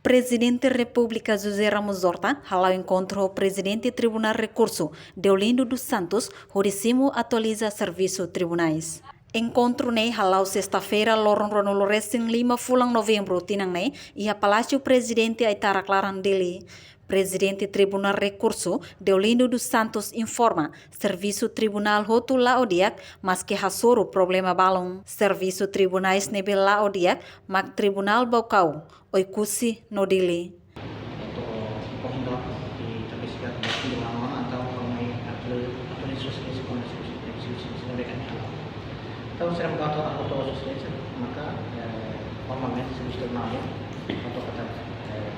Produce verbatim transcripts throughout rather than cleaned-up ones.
Prezidente Repúblika José Ramos Horta hala'o enkontru ho Prezidente Tribunál Rekursu, Deolindo dos Santos, hodi simu atualiza servisu tribunais. Enkontru ne'e hala'o sesta-feira, loron ruanulu-resin-lima fulan Novembru tinan ne'e, iha Palásiu Prezidente Aitarak Laran, Dili. Prezidente Tribunál Rekursu, Deolindo dos Santos, informa, servisu tribunál hotu la'o di'ak, maske hasoru problema balun. Servisu tribunais ne'ebé la'o di'ak mak Tribunál Baucau, Oekusi no Dili. Entaun, ohin loron, ita investiga ba fim do ano, entaun, kami atu-, atualiza sosiedade, kona-ba servisu, servisu, servisu ne'ebé kami hala'o. Entaun, sira maka atu, atu sosiedade, maka, eh, formalmente, servisu tribunál, atu katak, eh,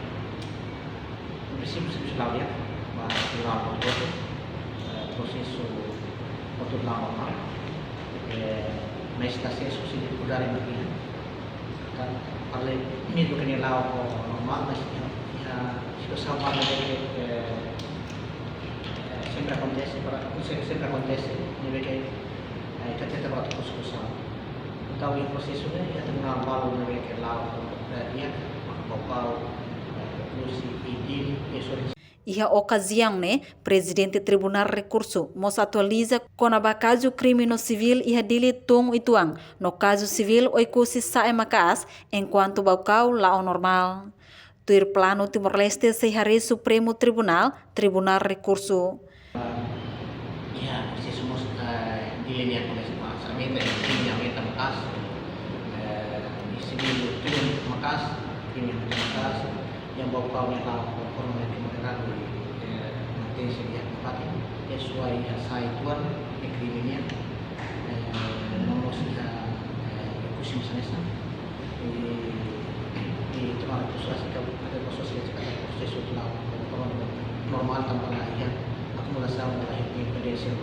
prinsípiu servisu la'o di'ak, ba tribunál hotu, eh, prosesu hotu la'o normál, eh, mas ita sei sosiedade kuda yang begini. Ka, para além, mezmu ke nia la'o normál, mas iha, iha situasaun balu ne'ebé ke, eh, eh, sempre akontese, para, se-, sempre akontese, ne'ebé ke, eh, ita tenta buat diskusaun. Entaun, iha prosesu ne'e, iha tribunál balu ne'ebé ke la'o, eh, di'ak, maka Baucau, eh, Oekusi, Dili, eh, sorry, Iha okaziaun ne'e, Prezidente Tribunál Rekursu mós atualiza kona-ba kazu krime no sivíl iha Dili tun uitoan, no kazu sivíl Oekusi sa'e maka'as, enkuantu Baucau la'o normál. Tuir planu, Timor-Leste sei harii Supremu Tribunál, Tribunál Rekursu. Iha prosesu mós, eh, Dili nian konteste ba sarmenta, iha krime aumenta maka'as, eh, iha sivíl tun maka'as, krime aumenta maka'as, iha Baucau nian la'o formalmente moderadu, eh, mantein sira-nia empate, iha suai iha sa'e uitoan, iha krime nian, eh, no mós iha, eh, Oekusi mós hanesan. I, i tomara ke sosiedade, ke sosiedade, ke prosesu la'o normál tanba la iha akumulasaun, la iha independénsia,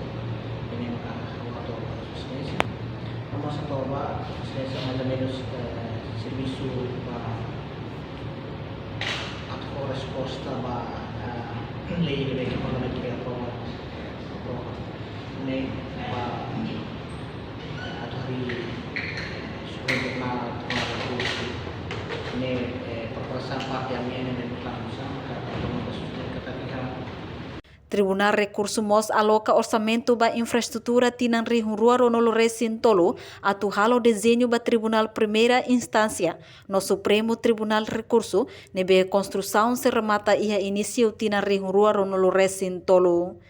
ne'e maka ha'u atu sosiedade. No mós atu ba sosiedade mais ou menus, eh, servisu ba atu fó resposta ba, eh, lei ne'ebé ke Parlamentu ke aprova, aprova. Ne'e ba atu harii, eh, Supremu Tribunál, Tribunál Rekursu, ne'e, eh, preparasaun parte ami ne'e, ne'e planu sa, ka, ka, ka, ka, ka, ka, ka, Tribunál Rekursu mós aloka orsamentu ba infraestrutura tinan rihun rua ruanulu-resin-tolu atu halo dezeñu ba Tribunál Primeira Instánsia no Supremu Tribunál Rekursu, ne'ebé konstrusaun sei remata iha inísiu tinan rihun rua ruanulu-resin-tolu.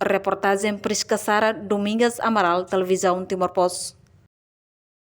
Reportajen Prisca Sara, Domingas Amaral, Televizaun Timor Post.